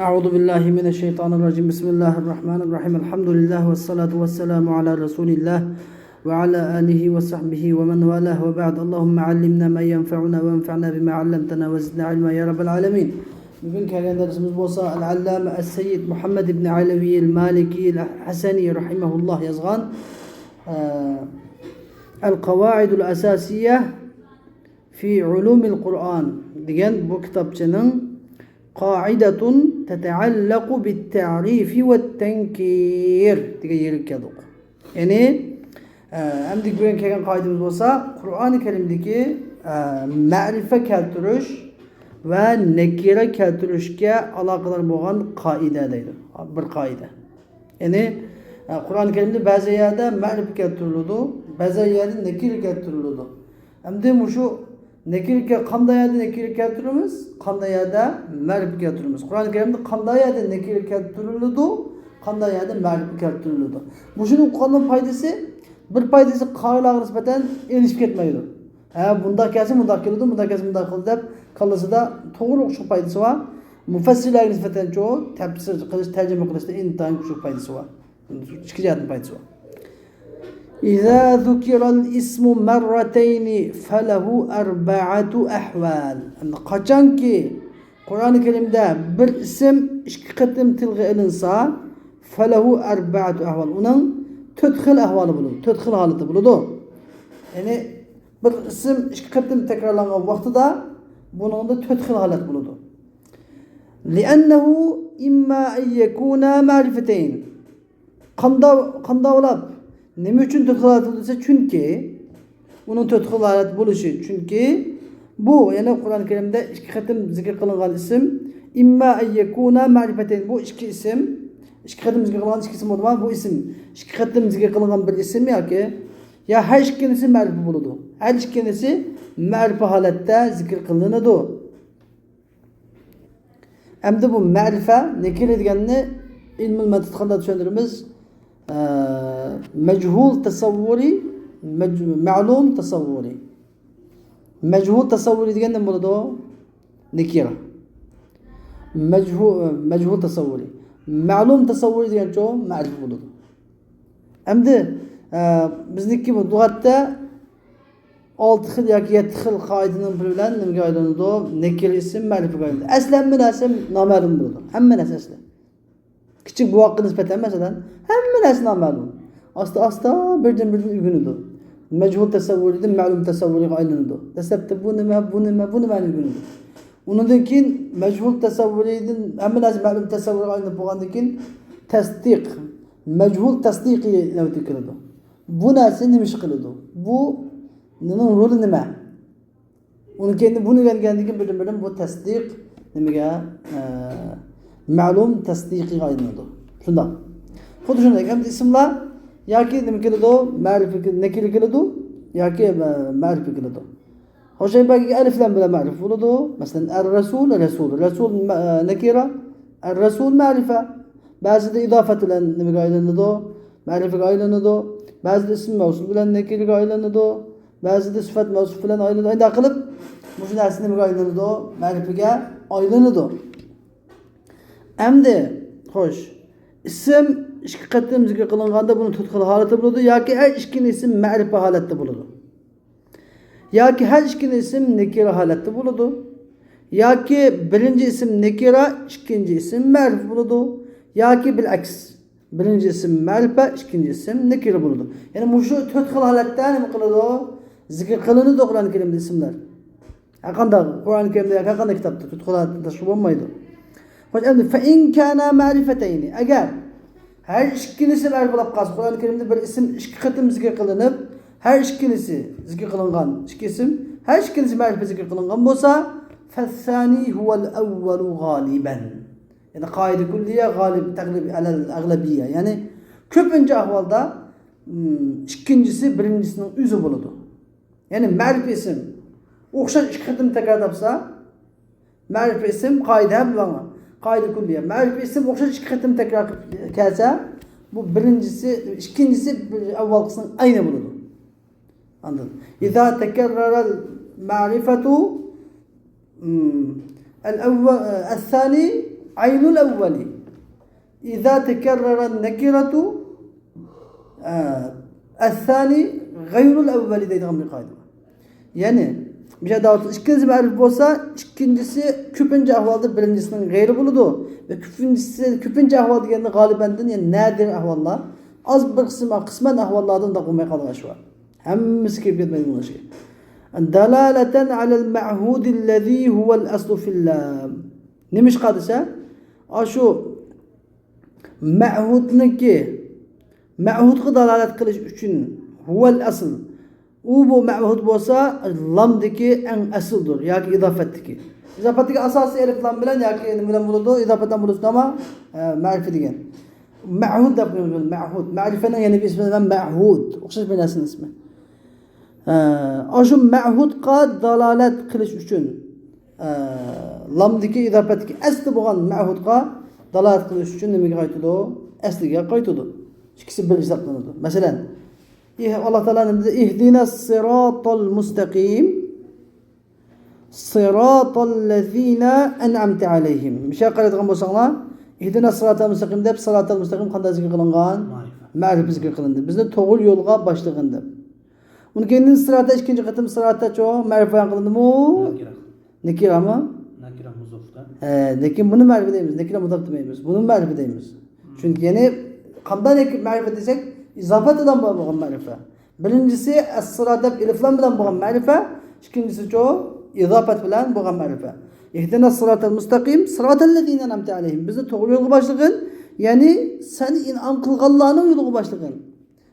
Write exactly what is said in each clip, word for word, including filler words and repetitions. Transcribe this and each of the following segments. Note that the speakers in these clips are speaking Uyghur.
أعوذ بالله من الشيطان الرجيم. بسم الله الرحمن الرحيم. الحمد لله والصلاة والسلام على رسول الله وعلى آله وصحبه ومن والاه وبعد. اللهم علمنا ما ينفعنا وانفعنا بما علمتنا وزدنا علما يا رب العالمين. بۈگۈن كەلگەن دەرسىمىز بولسا ئەل-ئەللامە ئەس-سەييىد مۇھەممەد ئىبنى ئەلەۋىيىل مالىكىيىل ھەسەنى رەھىمەھۇللاھ يازغان، ئە، ئەل-قاۋائىدۇل ئەساسىيە في علوم القرآن دېگەن بۇ كىتابچىنىڭ قائىدەتۇن تەتەئەللەقۇ بىت تەئرىفى ۋەت تەنكىر دېگەن يېرىگە كەلدۇق. يەنى، ئە، ئەمدى بۈگۈن كەلگەن قائىدىمىز بولسا قۇرئانى كەرىمدىكى، ئە، مەرىپە كەلتۈرۈش ۋە نەكىرە كەلتۈرۈشكە ئالاقىدار بولغان قائىدە دەيدۇ. بىر قائىدە. يەنى، ئە، قۇرئانى كەرىمدە بەزى يەردە مەرىپە كەلتۈرۈلىدۇ، بەزى يەردە نەكىرە كەلتۈرۈلىدۇ. ئەمدى مۇشۇ نەكىرە، قانداق يەردە نەكىرە كەلتۈرىمىز، قانداق يەردە مەرىپە كەلتۈرىمىز؟ قۇرئانى كەرىمدە قانداق يەردە نەكىرە كەلتۈرۈلىدۇ، قانداق يەردە مەرىپە كەلتۈرۈلىدۇ؟ مۇشۇنى ئوقۇغاننىڭ پايدىسى، بىر پايدىسى قارىلارغا نىسبەتەن ئېلىشىپ كەتمەيدۇ. ھە، بۇنداق كەلسە مۇنداق كېلىدۇ، مۇنداق كەلسە مۇنداق كېلىدۇ دەپ كاللىسىدا توغرا ئوخشاش پايدىسى بار. مۇفەسسىرلەرگە نىسبەتەن چوڭ تەپسىر قىلىش، تەرجىمە قىلىشتا ئىنتايىن كۈچلۈك پايدىسى بار. ئىككى جەھەتتىن پايدىسى بار. إذا ذكر الاسم مرتين فله أربعة أحوال. قاچانكى قۇرئانى كەرىمدە بىر ئىسىم ئىككى قېتىم تىلغا ئېلىنسا، فله أربعة أحوال، ئۇنىڭ تۆت خىل ئەھۋالى بولىدۇ، تۆت خىل ھالىتى بولىدۇ. يەنى بىر ئىسىم ئىككى قېتىم تەكرارلانغان ۋاقتىدا بۇنىڭدا تۆت خىل ھالەت بولىدۇ. لأنه إما أن يكونا معرفتين. قانداق، قانداقلاپ؟ نېمە ئۈچۈن تۆت خىل ھالەت دېسە، چۈنكى ئۇنىڭ تۆت خىل ھالەت بولۇشى، چۈنكى بۇ، يەنى قۇرئان كەرىمدە ئىككى قېتىم زىكىر قىلىنغان ئىسىم، إما أن يكونا معرفتين، بۇ ئىككى ئىسىم، ئىككى قېتىم زىكىر قىلىنغان ئىككى ئىسىم بولىدۇ، بۇ ئىسىم ئىككى قېتىم زىكىر قىلىنغان بىر ئىسىم ياكى، يا ھەر ئىككىلىسى مەرىپە بولىدۇ، ھەر ئىككىلىسى مەرىپە ھالەتتە زىكىر قىلىنىدۇ. ئەمدى بۇ مەرىپە، نەكىرە دېگەننى ئىلمىي مەنتىق قانداق چۈشەندۈرىمىز؟ ئە، مەجھۇل تەسەۋۋۇرى، مەج-، مەلۇم تەسەۋۋۇرى. مەجھۇل تەسەۋۋۇرى دېگەن نېمە بولىدۇ؟ نەكىرە. مەجھۇ-، مەجھۇل تەسەۋۋۇرى. مەلۇم تەسەۋۋۇرى دېگەنچۇ مەرىپە بولىدۇ. ئەمدى، ئە، بىزنىڭكى بۇ لۇغەتتە ئالتە خىل ياكى يەتتە خىل قائىدىنىڭ بىرى بىلەن نېمىگە ئايلىنىدۇ؟ نەكىرە ئىسىم مەرىپىگە ئايلىنىدۇ. ئەسلى ھەممە نەرسە نامەلۇم بولىدۇ. ھەممە نەرسە ئەسلى. كىچىك بوۋاققا نىسبەتەن، مەسىلەن، ھەممە نەرسە نامەلۇم. ئاستا-ئاستا بىردىن-بىردىن ئۆگىنىدۇ. مەجھۇل تەسەۋۋۇرىدىن مەلۇم تەسەۋۋۇرىغا ئايلىنىدۇ. دەسلەپتە بۇ نېمە، بۇ نېمە، بۇ نېمىنى ئۆگىنىدۇ. ئۇنىڭدىن كېيىن مەجھۇل تەسەۋۋۇرىدىن، ھەممە نەرسە مەلۇم تەسەۋۋۇرغا ئايلىنىپ بولغاندىن كېيىن تەسدىق، مەجھۇل تەسدىقى نۆۋىتىگە كېلىدۇ. بۇ نەرسە نېمە ئىش قىلىدۇ؟ بۇ، نېنىڭ رولى نېمە؟ ئۇنىڭ كەينىدىن بۇنى ئۆگەنگەندىن كېيىن بىردىن-بىردىن بۇ تەسدىق نېمىگە، ئە، مەلۇم تەسدىقىغا ئايلىنىدۇ. شۇنداق. خۇددى شۇنداق. ئەمدى ئىسىملار ياكى نېمە كېلىدۇ؟ مەرىپە، نەكىرە كېلىدۇ ياكى، ئە، مەرىپە كېلىدۇ. خوش، ئەمدى بەلكى ئەلىف بىلەن بىلەن مەرىپە بولىدۇ. مەسىلەن، ئەر-رەسۇل، رەسۇل. رەسۇل مە-، نەكىرە، ئەر-رەسۇل مەرىپە. بەزىدە ئىداپەت بىلەن نېمىگە ئايلىنىدۇ؟ مەرىپىگە ئايلىنىدۇ. بەزىدە ئىسىم مەۋسۇل بىلەن نەكىرىگە ئايلىنىدۇ. بەزىدە سۈپەت مەۋسۇپ بىلەن ئايلىنىدۇ. ئاينداق قىلىپ مۇشۇ نەرسە نېمىگە ئايلىنىدۇ؟ مەرىپىگە ئايلىنىدۇ. ئەمدى، خوش، ئىسىم ئىككى قېتىم زىكىر قىلىنغاندا بۇنىڭ تۆت خىل ھالىتى بولىدۇ ياكى ھەر ئىككىلا ئىسىم مەرىپە ھالەتتە بولىدۇ. ياكى ھەر ئىككىلا ئىسىم نەكىرە ھالەتتە بولىدۇ. ياكى بىرىنچى ئىسىم نەكىرە، ئىككىنچى ئىسىم مەرىپە بولىدۇ. ياكى بىلئەكس، بىرىنچى ئىسىم مەرىپە، ئىككىنچى ئىسىم نەكىرە بولىدۇ. يەنى مۇشۇ تۆت خىل ھالەتتە نېمە قىلىدۇ؟ زىكىر قىلىنىدۇ قۇرئان كەرىمدە ئىسىملار. ھەرقانداق قۇرئان كەرىمدە ياكى ھەرقانداق كىتابتا تۆت خىل ھالەتتىن تاشقىرى بولمايدۇ. خوش، ئەمدى فەئىن كانا مەرىپەتەينى، ئەگەر ھەر ئىككىلىسى مەرىپە بولۇپ قالسا، قۇرئان كەرىمدە بىر ئىسىم ئىككى قېتىم زىكىر قىلىنىپ، ھەر ئىككىلىسى زىكىر قىلىنغان ئىككى ئىسىم، ھەر ئىككىلىسى مەرىپە زىكىر قىلىنغان بولسا، فەسسانى ھۇۋەل ئەۋۋەلۇ غالىبەن. يەنى قائىدە كۈللىيە غالىب تەغلىب ئەلەل ئەغلەبىيە. يەنى كۆپىنچە ئەھۋالدا، ئىم، ئىككىنچىسى بىرىنچىسىنىڭ ئۆزى بولىدۇ. يەنى مەرىپە ئىسىم ئوخشاش ئىككى قېتىم تەكرار تاپسا، مەرىپە ئىسىم قائىدە بىلەن، قائىدە كۈللىيە. مەرىپە ئىسىم ئوخشاش ئىككى قېتىم تەكرار قىلىپ كەلسە، بۇ بىرىنچىسى، ئىككىنچىسى بىر ئاۋۋالقىسىنىڭ ئەينى بولىدۇ. ئاندىن، إذا تكرر المعرفة، ئەل ئەۋۋەل، ئەسسانى عين الأول. إذا تكرر النكرة، ئە، الثاني غير الأول دەيدىغان بىر قائىدە بار. يەنى، بۇ يەردە ئىككىنچى مەرىپە بولسا، ئىككىنچىسى كۆپىنچە ئەھۋالدا بىرىنچىسىنىڭ غەيرى بولىدۇ. ۋە كۆپىنچىسى، كۆپىنچە ئەھۋال دېگەندە غالىبەندىن، يەنى نادىر ئەھۋاللار، ئاز بىر قىسىم، قىسمەن ئەھۋاللاردا ئۇنداق بولماي قالغان ئىش بار. ھەممىسى كېلىپ كەتمەيدىغان ئىش. دالالەتەن ئەلەل مەھۇدىللەزى ھۇۋەل ئەسلۇ فىللام. نېمىشقا دېسە، ئاشۇ مەھۇدنىكى، مەھۇدقا دالالەت قىلىش ئۈچۈن، ھۇۋەل ئەسل. ئۇ بۇ مەھۇد بولسا، لامدىكى ئەڭ ئەسلىدۇر ياكى ئىزاپەتتىكى. ئىزاپەتتىكى ئاساسىي ئەلىپ لام بىلەن ياكى نېمە بىلەن بولىدۇ؟ ئىزاپەت بىلەن بولىدۇ، ئەمما، ئە، مەرىپە دېگەن. مەھۇد دەپ قويىمىز، مەھۇد. مەرىپەنىڭ يەنە بىر ئىسمى مەھۇد. ئوخشاش بىر نەرسىنىڭ ئىسمى. ئە، ئاشۇ مەھۇدقا دالالەت قىلىش ئۈچۈن، ئە، لامدىكى ئىزاپەتتىكى ئەسلى بولغان مەھۇدقا دالالەت قىلىش ئۈچۈن نېمىگە قايتىدۇ؟ ئەسلىگە قايتىدۇ. ئىككىسى بىر ھېسابلىنىدۇ. مەسىلەن، ئىھ-، ئاللا تائالا نېمە دېدى؟ اھدنا الصراط المستقيم. صراط الذين أنعمت عليهم. مۇشۇ يەرگە قارايدىغان بولساڭلار، اهدنا الصراط المستقيم دەپ، سىراتال مۇستەقىم قانداق زىكىر قىلىنغان؟ مەرىپە. مەرىپە زىكىر قىلىندى. بىزنى توغرا يولغا باشلىغىن دەپ. ئۇنىڭ كېيىن سىراتا، ئىككىنچى قېتىم سىراتا چۇ مەرىپە بايان قىلىندىمۇ؟ نەكىرە. نەكىرەمۇ؟ نەكىرە مۇزافتا. ھە، لېكىن بۇنى مەرىپە دەيمىز، نەكىرە مۇزاف دەيمىز. بۇنى مەرىپە دەيمىز. چۈنكى يەنى قانداق نەك-، مەرىپە دېسەك، ئىزاپەت بىلەن بولغان مەرىپە. بىرىنچىسى ئەسسىرا دەپ ئېلىف لام بىلەن بولغان مەرىپە، ئىككىنچىسىچۇ ئىزاپەت بىلەن بولغان مەرىپە. اهدنا الصراط المستقيم صراط الذين أنعمت عليهم. بىزنى توغرا يولغا باشلىغىن، يەنى سەن ئىنئام قىلغانلارنىڭ يولىغا باشلىغىن.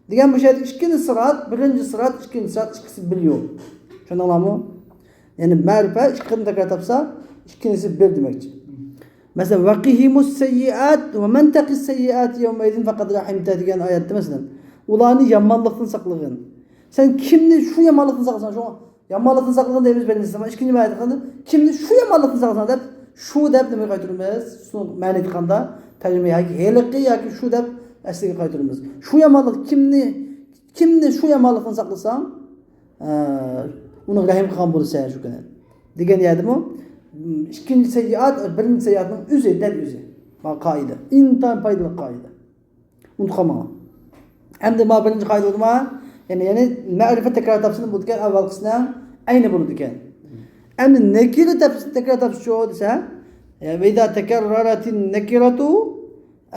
دېگەن بۇ يەردە ئىككىنچى سىرات، بىرىنچى سىرات، ئىككىنچى سىرات، ئىككىسى بىر يول. چۈشەندىڭلارمۇ؟ يەنى مەرىپە ئىككى قېتىم تەكرار تاپسا، ئىككىنچىسى بىر دېمەكچى. مەسىلەن، وقهم السيئات ومن تق السيئات يومئذ فقد رحمته دېگەن ئايەتتە، مەسىلەن، ئۇلارنى يامانلىقتىن ساقلىغىن. سەن كىمنى شۇ يامانلىقتىن ساقلىساڭ، شۇ يامانلىقتىن ساقلىغىن دەيمىز بىرىنچىسىدە، ئىككىنچى مەنىدە قىلغاندا، كىمنى شۇ يامانلىقتىن ساقلىساڭ دەپ، شۇ دەپ نېمىگە قايتۇرىمىز؟ شۇ مەنىدە قىلغاندا تەرجىمە ياكى ھېلىقى ياكى شۇ دەپ ئەسلىگە قايتۇرىمىز. شۇ يامانلىق كىمنى، كىمنى شۇ يامانلىقتىن ساقلىساڭ، ئە، ئۇنىڭ رەھىم قىلغان بولىسەن شۇ كۈنى. دېگەن يەردىمۇ، ئىككىنچى سەييئات، بىرىنچى سەييئاتنىڭ ئۆزى، دەل ئۆزى. ما قائىدە. ئىنتايىن پايدىلىق قائىدە. ئۇنتۇپ قالماڭلار. ئەمدى ما بىرىنچى قائىدە بولدىما؟ يەنى، يەنى مەرىپە تەكرار تاپسىلا بولىدىكەن، ئەۋۋالقىسىنىڭ ئەينى بولىدىكەن. ئەمدى نەكىرە تەپ-، تەكرار تاپسىچۇ دېسە، يەنى، وإذا تكررت النكرة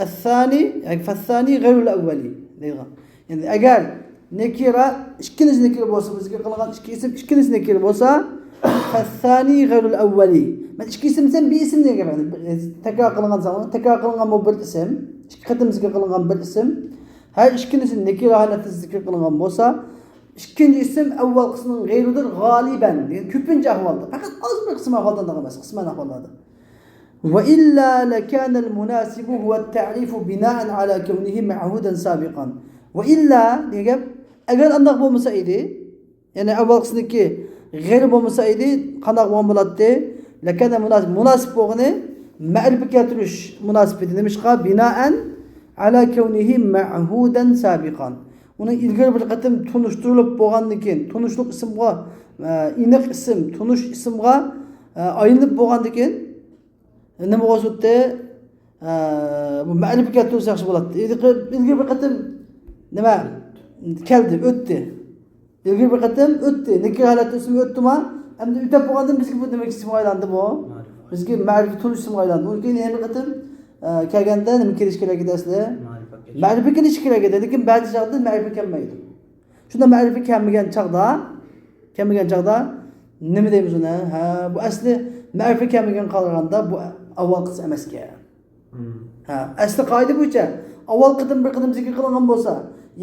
الثاني، يەنى فالثاني غير الأول دەيدىغان. يەنى ئەگەر نەكىرە، ئىككىنچى نەكىرە بولسا، بىزگە قىلغان ئىككى ئىسىم، ئىككىنچى نەكىرە بولسا، فالثاني غير الأول. مەن ئىككى ئىسىم دېسەم، بىر ئىسىم دېگەن گەپ. تەكرار قىلىنغان سان، تەكرار قىلىنغان بۇ بىر ئىسىم، ئىككى قېتىم زىكىر قىلىنغان بىر ئىسىم، ھەر ئىككىنچىسى نەكىرە ھالەتتە زىكىر قىلىنغان بولسا، ئىككىنچى ئىسىم ئەۋۋالقىسىنىڭ غەيرىدۇر غالىبەن، يەنى كۆپىنچە ئەھۋالدا، پەقەت ئاز بىر قىسىم ئەھۋالدا دېگەن ئەمەس، قىسمەن ئەھۋاللاردا. وإلا لكان المناسب هو التعريف بناء على كونه معهودا سابقا. وإلا دېگەن گەپ، ئەگەر ئانداق بولمىسا ئىدى، يەنى ئەۋۋالقىسىنىڭكى غەيرى بولمىسا ئىدى، قانداق بولغان بولاتتى؟ لكان المناسب، مۇناسىپ بولغىنى مەرىپە كەلتۈرۈش مۇناسىپ ئىدى. نېمىشقا؟ بناء على كونه معهودا سابقا. ئۇنىڭ ئىلگىرى بىر قېتىم تونۇشتۇرۇلۇپ بولغاندىن كېيىن، تونۇشلۇق ئىسىمغا، ئە، ئېنىق ئىسىم، تونۇش ئىسىمغا، ئە، ئايلىنىپ بولغاندىن كېيىن، نېمە بولسۇتتى؟ ئە، بۇ مەرىپە كەلتۈرسە ياخشى بولاتتى. ئىلگىرى، ئىلگىرى بىر قېتىم نېمە؟ كەلدى، ئۆتتى. ئىلگىرى بىر قېتىم ئۆتتى. نەكىرە ھالەتتە ئىسىم ئۆتتىما؟ ئەمدى ئۆتۈپ بولغاندىن بىزگە بۇ نېمە ئىسىمغا ئايلاندى بۇ؟ مەرىپە. بىزگە مەرىپە تونۇش ئىسىمغا ئايلاندى. ئۇنىڭ كېيىن يەنە بىر قېتىم، ئە، كەلگەندە نېمە كېلىش كېرەك ئىدى ئەسلى؟ مەرىپە كېلىش. مەرىپە كېلىش كېرەك ئىدى. لېكىن بەزى چاغدا مەرىپە كەلمەيدۇ. شۇنداق مەرىپە كەلمىگەن چاغدا، كەلمىگەن چاغدا نېمە دەيمىز ئۇنى؟ ھە، بۇ ئەسلى مەرىپە كەلمىگەن قارىغاندا بۇ ئاۋۋالقىسى ئەمەسكەن. ھە، ئەسلى قائىدە بويىچە ئاۋۋال قېتىم بىر قېتىم زىكىر قىلىنغان بولسا،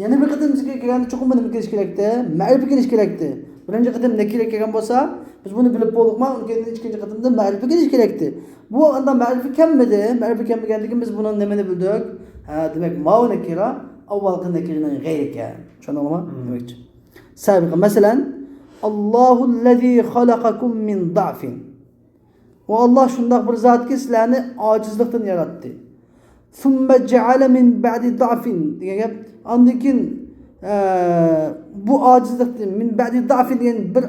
يەنە بىر قېتىم زىكىر كەلگەندە چوقۇم نېمە كېلىش كېرەكتى؟ مەرىپە كېلىش كېرەكتى. بىرىنچى قېتىم نەكىرە كەلگەن بولسا، بىز بۇنى بىلىپ بولدۇقما، ئۇنىڭ كېيىن ئىككىنچى قېتىمدا مەرىپە كېلىش كېرەكتى. بۇ ئاندا مەرىپە كەلمىدى. مەرىپە كەلمىگەندىن كېيىن بىز بۇنىڭ نېمىنى بىلدۇق؟ ھە، دېمەك، ماۋۇ نەكىرە ئاۋۋالقى نەكىرىنىڭ غەيرى ئىكەن. چۈشەندىڭلارمۇ؟ دېمەكچى. سابىقا، مەسىلەن، الله الذي خلقكم من ضعف. ئۇ ئاللا شۇنداق بىر زاتكى، سىلەرنى ئاجىزلىقتىن ياراتتى. ثم جعل من بعد ضعف دېگەن گەپ. ئاندىن كېيىن، ئە، بۇ ئاجىزلىقتىن، من بعد ضعف دېگەن بىر،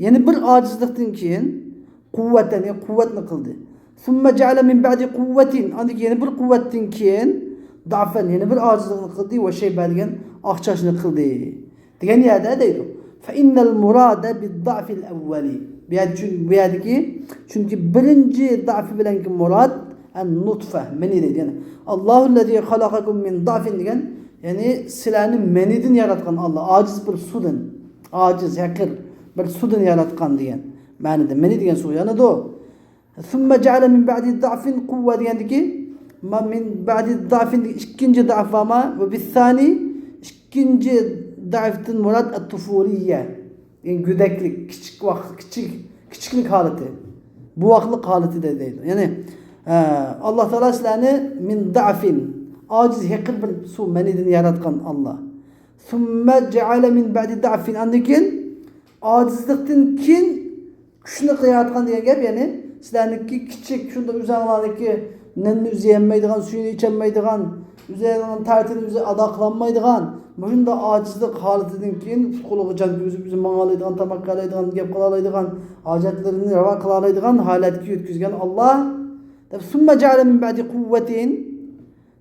يەنە بىر ئاجىزلىقتىن كېيىن قۇۋۋەتنى، يەنى قۇۋۋەتنى قىلدى. ثم جعل من بعد قوة، ئاندىن كېيىن يەنە بىر قۇۋۋەتتىن كېيىن ضعفا، يەنە بىر ئاجىزلىقنى قىلدى، وشيبة دېگەن ئاق چاچنى قىلدى دېگەن يەردە دەيدۇ. فإن المراد بالضعف الأول، بۇ يەردە، بۇ يەردىكى، چۈنكى بىرىنچى ضعف بىلەنكى مۇراد النطفة، مەنى دەيدۇ. يەنى الله الذي خلقكم من ضعف دېگەن، يەنى سىلەرنى مەنىدىن ياراتقان ئاللا، ئاجىز بىر سۇدىن، ئاجىز، ھەقىر بىر سۇدىن ياراتقان دېگەن مەنىدە مەنى دېگەن سۇ يانىدۇ. ثم جعل من بعد ضعف قوة دېگەندىكى، ما من بعد ضعف، ئىككىنچى ضعف بارما؟ وبالثاني، ئىككىنچى ضعفتىن مۇراد الطفولية، يەنى گۆدەكلىك، كىچىك ۋاقىت، كىچىك، كىچىكلىك ھالىتى، بوۋاقلىق ھالىتى دەيدۇ. يەنى، ئە، ئاللا تائالا سىلەرنى من ضعف، ئاجىز، ھېقىر بىر سۇ مەنىدىن ياراتقان ئاللا. ثم جعل من بعد ضعف، ئاندىن كېيىن ئاجىزلىقتىن كېيىن كۈچنى ياراتقان دېگەن گەپ، يەنى سىلەرنىڭكى كىچىك، شۇنداق ئۆزۈڭلارنىڭكى نەننى ئۆزى يېيەلمەيدىغان، سۈيىنى ئىچەلمەيدىغان، ئۆزىنىڭ تارىتىنى ئۆزى ئادا قىلالمايدىغان، مۇشۇنداق ئاجىزلىق ھالىتىدىن كېيىن پۇت-قولىغا جان كىرگۈزۈپ، ئۆزى ماڭالايدىغان، تاماق يەيدىغان، گەپ قىلالايدىغان، ھاجەتلىرىنى راۋا قىلالايدىغان ھالەتكە يەتكۈزگەن ئاللا دەپ، ثم جعل من بعد قوة،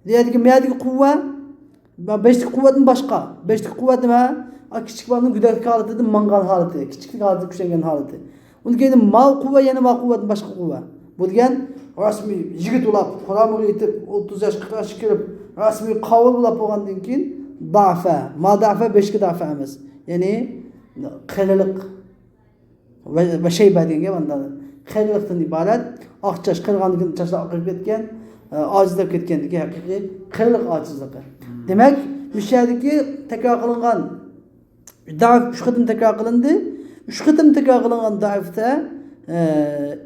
بۇ يەردىكى، بۇ يەردىكى قۇۋۋە، بەشتىكى قۇۋۋەتتىن باشقا. بەشتىكى قۇۋۋەت نېمە؟ ئا، كىچىك بالىنىڭ گۆدەكلىك ھالىتىدىن ماڭغان ھالىتى، كىچىكلىك ھالىتىدە كۈچەنگەن ھالىتى. ئۇنىڭ كەينىدىن ما قۇۋۋە، يەنە ما قۇۋۋەتتىن باشقا قۇۋۋە. بۇ دېگەن رەسمىي يىگىت بولاپ، قۇرامىغا يېتىپ، ئوتتۇز ياش، قىرىق ياشقا كىرىپ، رەسمىي قاۋۇل بولاپ بولغاندىن كېيىن ضعف، ما ضعف، بەشتىكى ضعف ئەمەس. يەنى قېرىلىق. ۋە، ۋە شەيبە دېگەن گەپ ئاندا قېرىلىقتىن ئىبارەت. ئاق چاچ، قېرىغاندىن كېيىن چاچلار ئاقىرىپ كەتكەن، ئە، ئاجىزلاپ كەتكەندىكى ھەقىقىي قېرىلىق ئاجىزلىقى. دېمەك، مۇشۇ يەردىكى تەكرار قىلىنغان ضعف ئۈچ قېتىم تەكرار قىلىندى. ئۈچ قېتىم تەكرار قىلىنغان ضعفتا، ئە،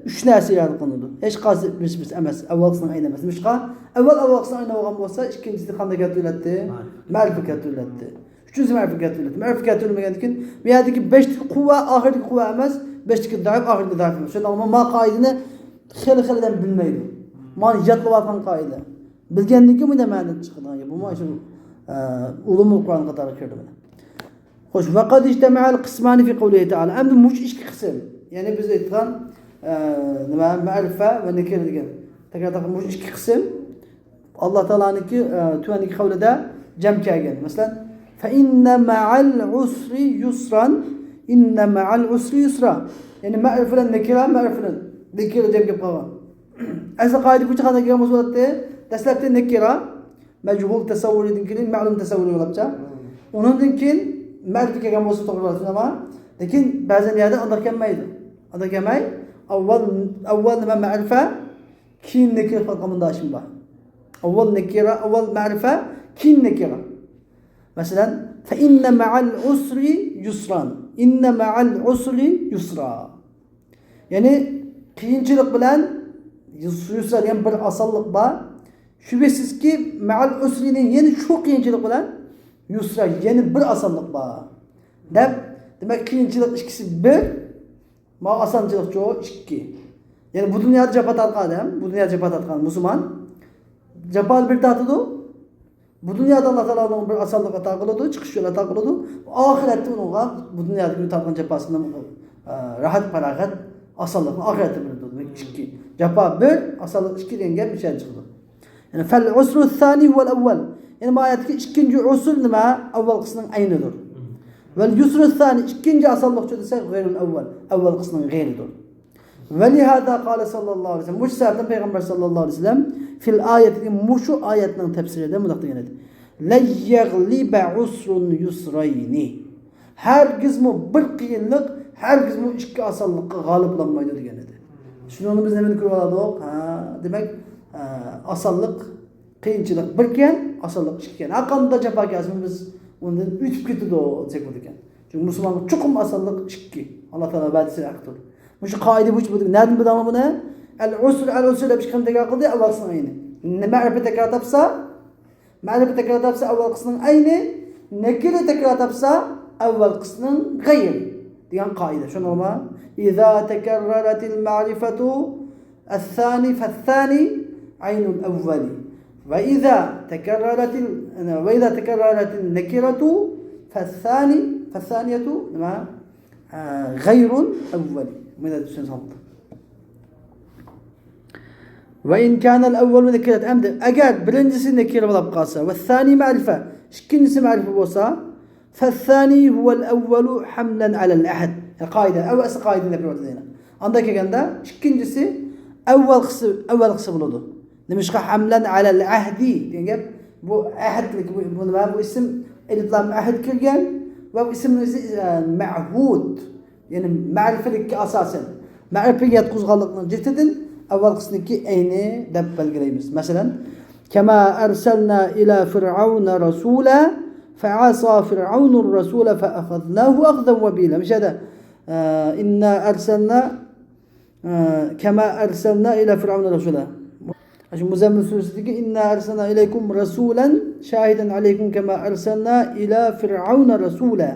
ئۈچ نەرسە ئىرادە قىلىنىدۇ. ھېچقايسى بىرسى بىرسى ئەمەس، ئەۋۋەلقىسىنىڭ ئەينى ئەمەس. نېمىشقا؟ ئەۋۋەل ئەۋۋەلقىسىنىڭ ئەينى بولغان بولسا، ئىككىنچىسى قانداق كەلتۈرۈلەتتى؟ مەرىپە كەلتۈرۈلەتتى. ئۈچىنچى مەرىپە كەلتۈرۈلەتتى. مەرىپە كەلتۈرۈلمىگەندىن كېيىن، بۇ يەردىكى بەشتىكى قۇۋۋە ئاخىرىدىكى قۇۋۋە ئەمەس، بەشتىكى ضعف ئاخىرىدىكى ضعف ئەمەس. شۇنداق ما قائىدىنى خېلى خېلىدىن بىلمەيدۇ. مانا يادلاۋاتقان قائىدە. بىلگەندىن كېيىن بۇنداق مەنىدىن چىقىدىغان گەپ. بۇمۇ شۇ، ئە، ئۇلۇمۇل قۇرئان قاتارىغا كىرىدۇ. خوش، وقد اجتمع القسمان في قوله تعالى. ئەمدى مۇشۇ ئىككى قىسىم. يەنى بىز ئېيتقان، ئە، نېمە، مەرىپە ۋە نەكىرە دېگەن. تەكرار تاپقان مۇشۇ ئىككى قىسىم. ئاللا تائالانىڭكى، ئە، تۆۋەندىكى قەۋلىدە جەم كەلگەن. مەسىلەن، فإن مع العسر يسرا، إن مع العسر يسرا. يەنى مەرىپە بىلەن نەكىرە، مەرىپە بىلەن نەكىرە جەم كېلىپ قالغان. ئەسلى قائىدە بويىچە قانداق كەلگەن بولسا بولاتتى؟ دەسلەپتە نەكىرە، مەجھۇل تەسەۋۋۇرىدىن كېيىن مەلۇم تەسەۋۋۇر بولۇپچە. ئۇنىڭدىن كېيىن مەرىپە كەلگەن بولسا توغرا بولاتتى، ئەمما لېكىن بەزەن يەردە ئانداق كەلمەيدۇ. ئانداق كەلمەي، ئاۋۋال، ئاۋۋال نېمە، مەرىپە، كېيىن نەكىرە قىلىدىغان مۇنداق ئىشمۇ بار. ئاۋۋال نەكىرە، ئاۋۋال مەرىپە، كېيىن نەكىرە. مەسىلەن، فإن مع العسر يسرا. إن مع العسر يسرا. يەنى قىيىنچىلىق بىلەن يۇسرا دېگەن بىر ئاسانلىق بار. شۈبھىسىزكى، مەئەل ئۇسرىنى، يەنى شۇ قىيىنچىلىق بىلەن يۇسرا، يەنى بىر ئاسانلىق بار. دەپ، دېمەك، قىيىنچىلىق ئىككىسى بىر، مانا ئاسانچىلىقچۇ ئىككى. يەنى بۇ دۇنيادا جاپا تارتقان ئادەم، بۇ دۇنيادا جاپا تارتقان مۇسۇلمان، جاپانى بىر تارتىدۇ. بۇ دۇنيادا ئاللا تائالا ئۇنىڭغا بىر ئاسانلىق ئاتا قىلىدۇ، چىقىش يولى ئاتا قىلىدۇ. ئاخىرەتتە ئۇنىڭغا بۇ دۇنيادىكى تارتقان جاپاسىنى، ئە، راھەت، پاراغەت، ئاسانلىقنى ئاخىرەتتە بىلىدۇ. دېمەك، ئىككى. جاپا بىر، ئاسانلىق ئىككى دېگەن گەپ مۇشۇ يەردىن چىقىدۇ. يەنى، فەل ئۇسرۇ سانى ھۇۋەل ئەۋۋەل. يەنى، ما ئايەتتىكى ئىككىنچى ئۇسۇر نېمە؟ ئاۋۋالقىسىنىڭ ئەينىدۇر. ۋەل يۇسرۇ سانى، ئىككىنچى ئاسانلىقچۇ دېسەك، غەيرۇل ئەۋۋەل، ئاۋۋالقىسىنىڭ غەيرىدۇر. ولهذا قال صلى الله عليه وسلم، مۇشۇ سەۋەبتىن پەيغەمبەر ساللاللاھۇ ئەلەيھى ۋەسەللەم، في الآية، مۇشۇ ئايەتنىڭ تەپسىرىدە مۇنداق دېگەن ئىدى، لن يغلب عسر يسرين، ھەرگىزمۇ بىر قىيىنلىق، ھەرگىزمۇ ئىككى ئاسانلىققا غالىب بولالمايدۇ دېگەن ئىدى. شۇنىڭدىن بىز نېمىنى كۆرۈۋالدۇق؟ ھە، دېمەك، ئە، ئاسانلىق، قىيىنچىلىق بىركەن، ئاسانلىق ئىككىكەن. ھەرقانداق جاپا كەلسىمۇ بىز ئۇندىن ئۆتۈپ كېتىدۇ دېسەك بولىدىكەن. چۈنكى مۇسۇلمانغا چوقۇم ئاسانلىق ئىككى. ئاللا تائالا ۋەدىسى ھەقتۇر. مۇشۇ قائىدە بويىچە بۇ، نەدىن بىلدىڭلار بۇنى؟ ئەل ئۇسر، ئەل ئۇسر دەپ ئىككى قېتىم تەكرار قىلدى، ئەۋۋەلقىسىنىڭ ئەينى. مەرىپە تەكرار تاپسا، مەرىپە تەكرار تاپسا، ئەۋۋەلقىسىنىڭ ئەينى، نەكىرە تەكرار تاپسا، ئەۋۋەلقىسىنىڭ غەيرى دېگەن قائىدە. شۇنداقمۇ؟ إذا تكررت المعرفة الثاني فالثاني عين الأول. وإذا تكررت ال-، وإذا تكررت النكرة فالثاني، فالثانية، نېمە؟ ھە، غەيرۇل ئەۋۋەل. مانا شۇنى سالدى. وإن كان الأول نكرة، ئەمدى ئەگەر بىرىنچىسى نەكىرە بولۇپ قالسا، والثاني معرفة، ئىككىنچىسى مەرىپە بولسا، فالثاني هو الأول حملا على العهد. يا قائىدە، ئەۋ-، ئەسلى قائىدىنى دەپ بېرىۋاتىدۇ يەنە. ئاندا كەلگەندە، ئىككىنچىسى ئەۋۋەلقىسى، ئەۋۋەلقىسى بولىدۇ. نېمىشقا؟ حملا على العهد دېگەن گەپ، بۇ ئەھدلىك، بۇ، بۇ نېمە؟ بۇ ئىسىم ئەلىف لام ئەھد كىرگەن ۋە بۇ ئىسىمنىڭ ئۆزى، ئە، مەھۇد. يەنى مەرىپىلىككە ئاساسەن، مەرىپىگە ياتقۇزغانلىقنىڭ جىتىدىن ئەۋۋەلقىسىنىڭكى ئەينى دەپ بەلگىلەيمىز. مەسىلەن، كما أرسلنا إلى فرعون رسولا فعصى فرعون الرسول فأخذناه أخذا وبيلا. مۇشۇ يەردە، ئە، إنا أرسلنا، ئە، كما أرسلنا إلى فرعون رسولا. شۇ مۇزەممىل سۈرىسىدىكى إنا أرسلنا إليكم رسولا شاهدا عليكم كما أرسلنا إلى فرعون رسولا.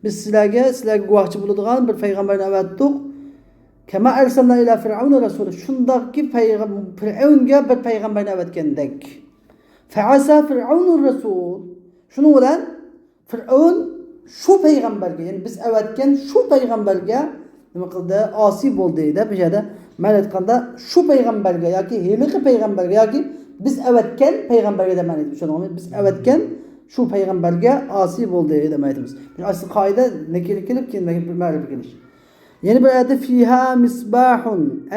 بىز سىلەرگە، سىلەرگە گۇۋاھچى بولىدىغان بىر پەيغەمبەرنى ئەۋەتتۇق. كما أرسلنا إلى فرعون رسولا. شۇنداقكى پەيغەم-، پىرئەۋنگە بىر پەيغەمبەرنى ئەۋەتكەندەك. فعصى فرعون الرسول. شۇنىڭ بىلەن پىرئەۋن شۇ پەيغەمبەرگە، يەنى بىز ئەۋەتكەن شۇ پەيغەمبەرگە نېمە قىلدى؟ ئاسىي بولدى دەپ، بۇ يەردە مەن ئېيتقاندا، شۇ پەيغەمبەرگە ياكى ھېلىقى پەيغەمبەرگە ياكى بىز ئەۋەتكەن پەيغەمبەرگە دەپ مەن ئېيتىپ چۈشەندىڭىزمۇ؟ بىز ئەۋەتكەن شۇ پەيغەمبەرگە ئاسىي بولدى دەپ مەن ئېيتىمىز. ئەسلى قائىدە نەكىرە كېلىپ، كېيىن مەرىپە كېلىش. يەنە بىر ئايەتتە، فيها مصباح،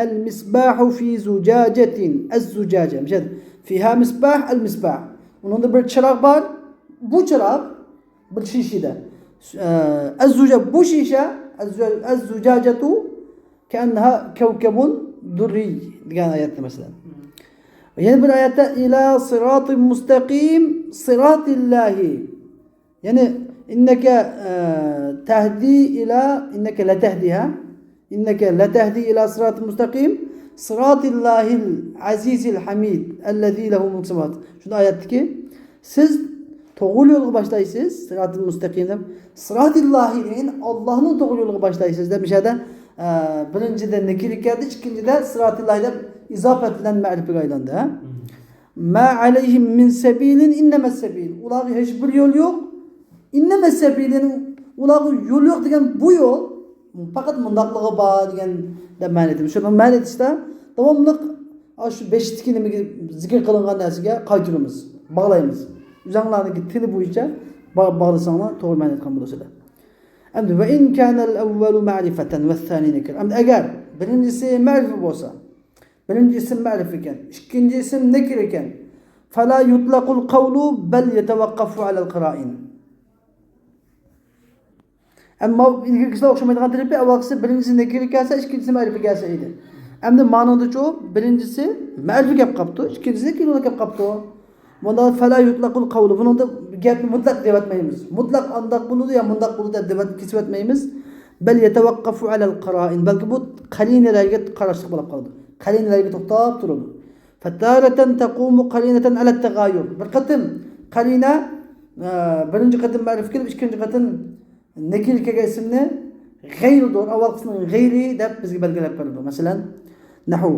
المصباح في زجاجة، الزجاجة. مۇشۇ يەردە، فيها مصباح، المصباح. ئۇنىڭدا بىر چىراغ بار. بۇ چىراغ بىر شېشىدە. ئە، ئەززۇجا، بۇ شېشە، ئەززۇجا-، ئەززۇجاجەتۇ كەئەننەھا كەۋكەبۇن دۇررىي دېگەن ئايەتتە مەسىلەن. يەنە بىر ئايەتتە، إلى صراط مستقيم صراط الله. يەنى، إنك، ئە، تهدي إلى، إنك لتهدي، ھە؟ إنك لتهدي إلى صراط مستقيم صراط الله العزيز الحميد الذي له ملك السماوات. شۇندا ئايەتتىكى، سىز توغرا يولغا باشلايسىز، سىراتىل مۇستەقىم دەپ، سىراتىللاھى دېگەن ئاللاھنىڭ توغرا يولىغا باشلايسىز دەپ، مۇشۇ يەردە، ئە، بىرىنچىدە نەكىرە كەلدى، ئىككىنچىدە سىراتىللاھى دەپ ئىزاپەت بىلەن مەرىپىگە ئايلاندى، ھە؟ ما عليهم من سبيل إنما السبيل. ئۇلارغا ھېچ بىر يول يوق. ئىنما السبيل، يەنى ئۇلارغا يول يوق دېگەن بۇ يول پەقەت مۇنداقلىقى بار دېگەن دەپ مەنە ئېيتىمىز. شۇنىڭ مەنە ئېيتىشتا داۋاملىق ئاشۇ بېشىدىكى نېمىگە، زىكىر قىلىنغان نەرسىگە قايتۇرىمىز، باغلايمىز. ئۆزۈڭلارنىڭكى تىلى بويىچە با-، باغلىساڭلار توغرا مەنە ئېيتقان بولىسىلەر. ئەمدى، وإن كان الأول معرفة والثاني نكرة. ئەمدى ئەگەر بىرىنچىسى مەرىپە بولسا، بىرىنچى ئىسىم مەرىپە ئىكەن، ئىككىنچى ئىسىم نەكىرە ئىكەن، فلا يطلق القول بل يتوقف على القرائن. ئەمما ئىلگىرىكىسىگە ئوخشىمايدىغان تەرىپى، ئاۋۋالقىسى بىرىنچىسى نەكىرە كەلسە، ئىككىنچىسى مەرىپە كەلسە ئىدى. ئەمدى مانىڭدىچۇ، بىرىنچىسى مەرىپە كەپ قاپتۇ، ئىككىنچىسى نەكىرە كەپ قاپتۇ. بۇندا فلا يطلق القول، بۇنىڭدا گەپنى مۇتلەق دەۋەتمەيمىز. مۇتلەق ئانداق بولىدۇ يا مۇنداق بولىدۇ دەپ دەۋەت-، كېسىۋەتمەيمىز. بل يتوقف على القرائن، بەلكى بۇ قەرىنىلەرگە قاراشلىق بولۇپ قالىدۇ. قەرىنىلەرگە توختاپ تۇرىدۇ. فتارة تقوم قرينة على التغاير. بىر قېتىم قەرىنە، ئە، بىرىنچى قېتىم مەرىپە كېلىپ، ئىككىنچى قېتىم نەكىرە كەلگەن ئىسىمنى غەيرىدۇر، ئاۋۋالقىسىنىڭ غەيرى دەپ بىزگە بەلگىلەپ بېرىدۇ. مەسىلەن، نحو،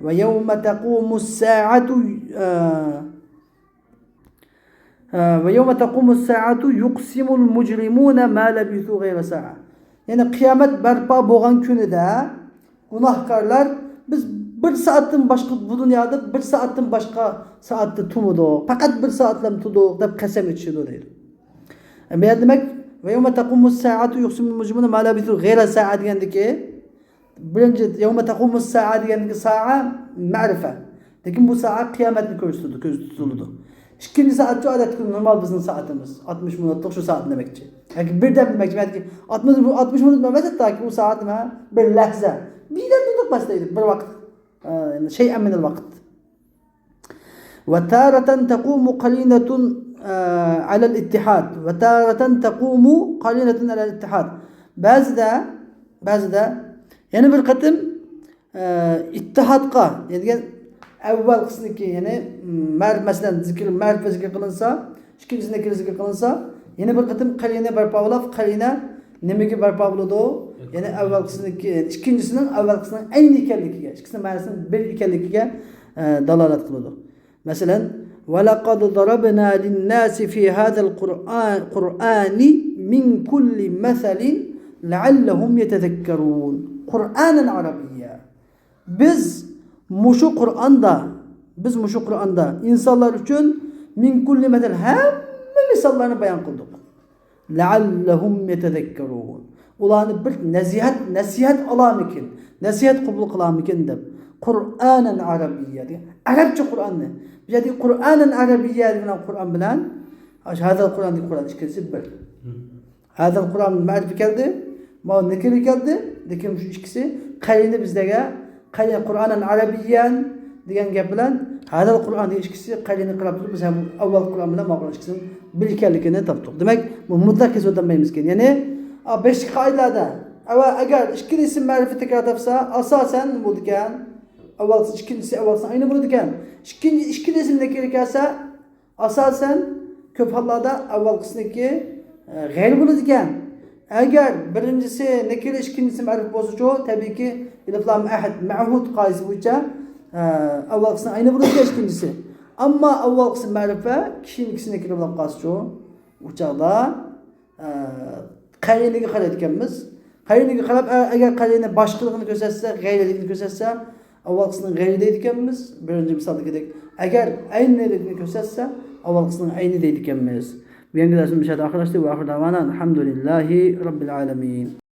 ويوم تقوم الساعة، ئە، ئە، ويوم تقوم الساعة يقسم المجرمون ما لبثوا غير ساعة. يەنى قىيامەت بەرپا بولغان كۈنىدە گۇناھكارلار، بىز بىر سائەتتىن باشقا، بۇ دۇنيادا بىر سائەتتىن باشقا سائەتتە تۇرمىدۇق، پەقەت بىر سائەتلەم تۇردۇق دەپ قەسەم ئېچىشىدۇ دەيدۇ. بۇ يەردە دېمەك، ويوم تقوم الساعة يقسم المجرمون ما لبثوا غير ساعة دېگەندىكى، بىرىنچى، يوم تقوم الساعة دېگەندىكى سائە مەرىپە. لېكىن بۇ سائە قىيامەتنى كۆرسىتىدۇ، كۆزدە تۇتۇلىدۇ. ئىككىنچى سائەتچۇ ئادەتتىكى نورمال بىزنىڭ سائىتىمىز. ئاتمىش مىنۇتلۇق شۇ سائەت دېمەكچى. ياكى بىردەم دېمەكچى. بەلكى ئاتمىش، ئاتمىش مىنۇت ئەمەس، ھەتتاكى ئۇ سائەت نېمە؟ بىر لەھزە. بىردەم دېدۇق بەس دەيدۇ، بىر ۋاقىت. ئە، شيئا من الوقت. وتارة تقوم قرينة، ئە، على الاتحاد. وتارة تقوم قرينة على الاتحاد. بەزىدە، بەزىدە يەنە بىر قېتىم، ئە، ئىتتىھادقا، دېگەن ئەۋۋەلقىسىنىڭكى، يەنى مەرىپ، مەسىلەن، زىكىر، مەرىپە زىكىر قىلىنسا، ئىككىنچىسى نەكىرە زىكىر قىلىنسا، يەنە بىر قېتىم قەرىنە بەرپا بولۇپ، قەرىنە نېمىگە بەرپا بولىدۇ؟ يەنى ئەۋۋەلقىسىنىڭكى، ئىككىنچىسىنىڭ ئەۋۋەلقىسىنىڭ ئەينى ئىكەنلىكىگە، ئىككىسىنىڭ مەنىسىنىڭ بىر ئىكەنلىكىگە، ئە، دالالەت قىلىدۇ. مەسىلەن، ولقد ضربنا للناس في هذا القرآن، القرآن من كل مثل لعلهم يتذكرون. قرآنا عربيا. بىز مۇشۇ قۇرئاندا، بىز مۇشۇ قۇرئاندا ئىنسانلار ئۈچۈن مىن كۇللى مەسەل، ھەممە مىساللارنى بايان قىلدۇق. لەئەللەھۇم يەتەزەككەرۇن. ئۇلارنى بىر نەسىھەت، نەسىھەت ئالامىكىن، نەسىھەت قوبۇل قىلامىكىن دەپ. قۇرئانەن ئەرەبىييە دېگەن ئەرەبچە قۇرئاننى. بۇ يەردىكى قۇرئانەن ئەرەبىييە دېگەن قۇرئان بىلەن ھازىر قۇرئاندىكى قۇرئان ئىككىسى بىر. ھازىر قۇرئان مەرىپە كەلدى، ماۋۇ نەكىرە كەلدى. لېكىن شۇ ئىككىسى قەرىنى بىزلەرگە، قەرىنى قۇرئانەن ئەرەبىييەن دېگەن گەپ بىلەن ھازىر قۇرئان دېگەن ئىككىسى قەرىنى قاراپ تۇرۇپ، بىز ھەم ئاۋۋال قۇرئان بىلەن ماۋۇ قۇرئان ئىككىسىنىڭ بىر ئىكەنلىكىنى تاپتۇق. دېمەك، بۇ مۇتلەق كېسىۋەتەلمەيمىزكەن. يەنى، ئا، بەشلىك قائىدىلەردە، ئەۋە، ئەگەر ئىككىلىسى مەرىپە تەكرار تاپسا، ئاساسەن بولىدىكەن. ئاۋۋالقىسى ئىككىنچىسى ئاۋۋالقىسىنىڭ ئەينى بولىدىكەن. ئىككىنچى، ئىككىلىسى نەكىرە كەلسە، ئاساسەن، كۆپ ھاللاردا ئاۋۋالقىسىنىڭكى، ئە، غەيرى بولىدىكەن. ئەگەر بىرىنچىسى نەكىرە، ئىككىنچىسى مەرىپە بولسىچۇ، تەبىئىيكى، ئىلىف لام ئەھد، مەھۇد قائىدىسى بويىچە، ئە، ئاۋۋالقىسىنىڭ ئەينى بولىدىكەن ئىككىنچىسى. ئەمما ئاۋۋالقىسى مەرىپە، كېيىنكىسى نەكىرە بولۇپ قالسىچۇ، ئۇ چاغدا ئە، قەرىنىگە قارايدىكەنمىز. قەرىنىگە قاراپ، ئە، ئەگەر قەرىنى باشقىلىقىنى كۆرسەتسە، غەيرىلىكنى كۆرسەتسە، ئاۋۋالقىسىنىڭ غەيرى دەيدىكەنمىز. بىرىنچى مىسالدىكىدەك، ئەگەر ئەينىلىكنى كۆرسەتسە، ئاۋۋالقىسىنىڭ ئەينى دەيدىكەنمىز. بۈگۈنكى دەرسىمىز مۇشۇ يەردە ئاخىرلاشتى. ۋە ئاخىر دەۋانا ئەلھەمدۇلىللاھى رەببىل ئالەمىن.